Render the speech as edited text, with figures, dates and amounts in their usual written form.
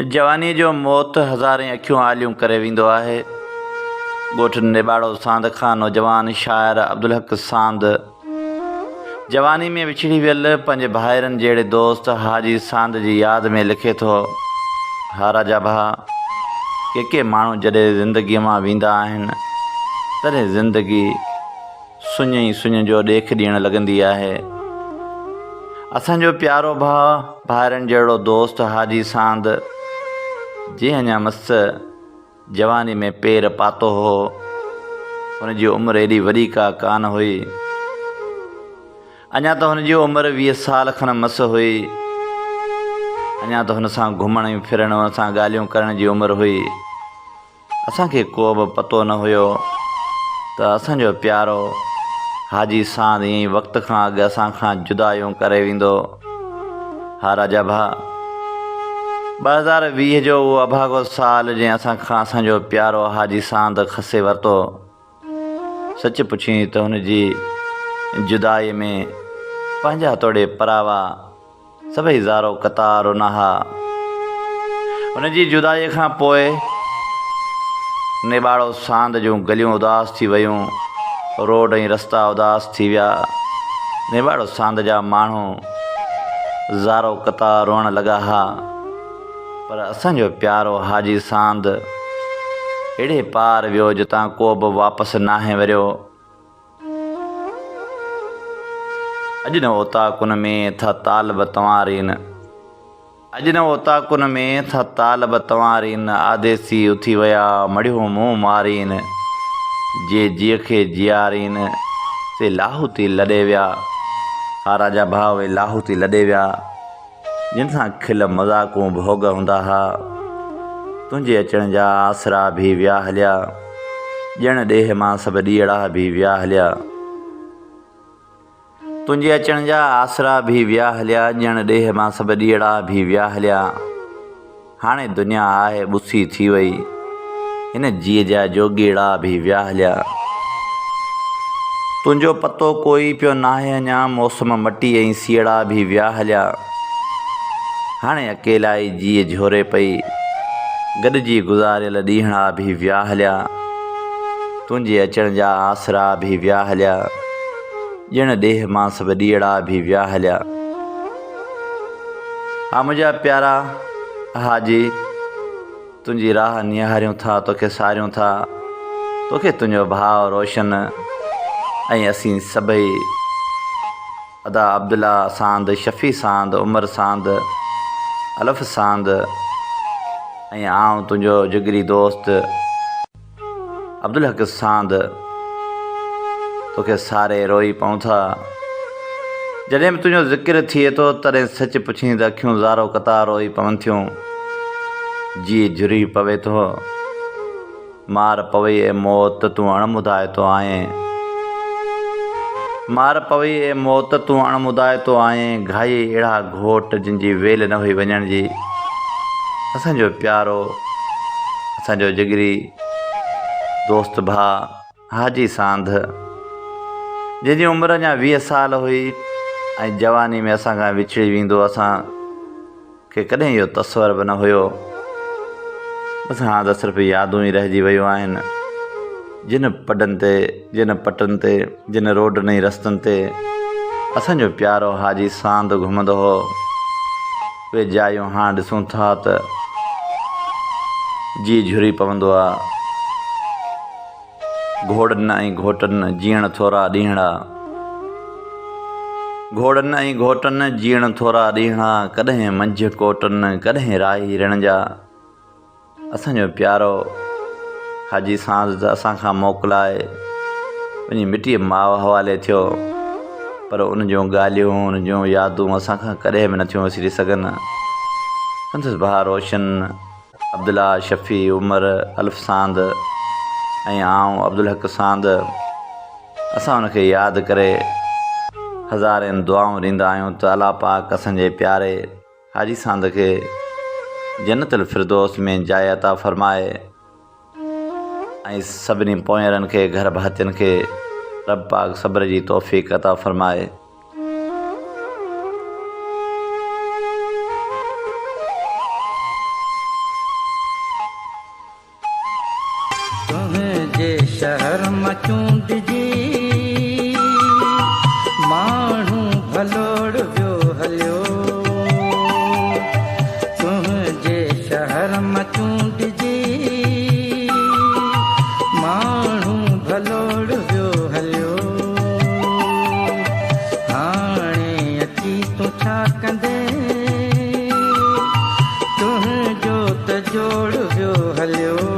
جوانيء جو موت هزارين اکيون آليون ڪري ويندو آهي. ڳوٺ نيٻاڙو ساند کان نوجوان شاعر عبدالحق ساند جواني ۾ وڇڙي ويل پنهنجي ڀائرن جهڙي دوست حاجي ساند جي ياد ۾ لکي ٿو، ها راجا ڀاء، ڪي ڪي ماڻهو جڏهن زندگيء مان ويندا آهن، تڏهن زندگي سڃ ئي سڃ جو ڏيک ڏيڻ لڳندي آهي. اسان جو پيارو ڀاء، ڀائرن جهڙو دوست حاجي ساند، جنهن اڃا مس جواني ۾ پير پاتو هو. هن جي عمر ايڏي وڏي ڪا ڪانه هئي. اڃا ته هن جي عمر 20 سال کن مس هئي. اڃا ته هن سان گهمڻ ۽ ڦرڻ، هن سان ڳالهيون ڪرڻ جي عمر هئي. اسان کي ڪو به پتو نه هيو ته اسان جو پيارو حاجي ساند ائين ئي وقت کان اڳ اسان کان جدايون ڪري ويندو. ها راجا ڀاء! 2020 جو اهو اڀاڳو سال جنهن اسان کان اسان جو پيارو حاجي ساند کسي ورتو. سچ پڇين ته هن جي جدائيء ۾ پنهنجا توڙي پراوا سڀئي زارو قطار رنا ها. هن جي جدائيء کان پوء نيٻاڙو ساند جون گليون اداس ٿي ويون، روڊ ۽ رستا اداس ٿي ويا. نيٻاڙو ساند جا ماڻهو زارو قطار روئڻ لڳا ها. پر اسان جو پيارو حاجي ساند اهڙي پار ويو جتان ڪو به واپس ناهي وريو. اڄ نه اوطاقن ۾ ٿا طالب تنوارين. اڄ نه اوطاقن ۾ ٿا طالب تنوارين آديسي اٿي ويا مڙهيون منهن مارين. جي جيء کي جيارين سي لاهوتي لڏي ويا. ها راجا ڀاء اهي لاهوتي لڏي ويا. جن سان کل مذاقون ڀوڳ هوندا ها. تنهنجي اچڻ جا آسرا ڀي ويا هليا. ڄڻ ڏيهه مان سڀ ڏيئڙا ڀي ويا هليا. تنهنجي اچڻ جا آسرا ڀي ويا هليا. ڄڻ ڏيهه مان سڀ ڏيئڙا ڀي ويا هليا. هاڻي دنيا آهي ٻسي ٿي وئي. هن جيء جا جوڳيڙا ڀي ويا هليا. تنهنجو پتو ڪوئي پيو ناهي اڃا. موسم مٽي ۽ سيئڙا ڀي ويا هليا. هاڻي اڪيلائي جيء جهوري پئي. گڏجي گذاريل ڏينهڙا ڀي ويا هليا. تنهنجي اچڻ جا آسرا ڀي ويا هليا. ڄڻ ڏيهه مان سڀ ڏيئڙا ڀي ويا هليا. ها منهنجا پيارا حاجي! تنهنجي راهه نهاريون ٿا، توکي ساريون ٿا، توکي تنهنجو ڀاء روشن ۽ اسين سڀئي ادا عبدالله ساند، شفيع ساند، عمر ساند، الف ساند ۽ آئون تنهنجو جگري دوست. عبدالحق ساند توکي ساري روئي پئون ٿا. جڏهن به تنهنجو ذڪر ٿئي ٿو تڏهن سچ پڇين ته اکيون زارو قطار روئي پون ٿيون. جيء جهري پوي ٿو. مار پوي اي موت تون اڻ مدائتو آهين. مار پوي اي موت تون اڻ مدائتو آهين. گهايئي اهڙا گهوٽ جن جي ويل نه هئي وڃڻ جي. اسان جو پيارو، اسان جو جگري دوست ڀاء حاجي سانڌ، جنهن جي عمر اڃا 20 سال هئي ۽ جواني ۾ اسان کان وڇڙي ويندو اسان کي ڪڏهن اهو تصور به نه هيو. بس هاڻ ته صرف يادون ئي رهجي ويون آهن. جن پڊن تي، جن پٽن تي، جن روڊن ۽ رستن تي اسان جو پيارو حاجي ساند گهمندو هو، اهي جايون هاڻ ڏسون ٿا ته جيء جهري پوندو آ. گهوڙن ۽ گهوٽن جيئڻ ٿورا ڏينهڙا. گهوڙن ۽ گهوٽن جيئڻ ٿورا ڏينهڙا، ڪڏهن منجهه ڪوٽن، ڪڏهن راهي رڻ جا. اسان جو پيارو حاجي سانز ته اسان کان موڪلائي وڃي مٽيء ماء حوالي ٿيو پر ان جون ڳالهيون ان جون يادون اسان کان ڪڏهن به نٿيون وسري سگهن. سندس ڀاء روشن، عبدالله، شفيع، عمر، الف ساند ۽ آئون عبدالحق ساند اسان ان کي ياد ڪري هزارين دعائون ڏيندا آهيون ته الله پاڪ اسان جي پياري حاجي ساند کي جنت الفردوس ۾ جاء عطا فرمائي ۽ سڀني پوئينرن کي گهر ڀاتين کي رب پاڪ صبر جي توفيق عطا فرمائي. تنهنجي شهر مان چونڊجي ماڻهو ڀلوڙ ويو هليو. تنهنجي شهر مان چونڊجي ماڻهو ڀلوڙ ويو هليو. هاڻي اچي تون ڇا ڪندين، تنهنجو ته جوڙ ويو هليو.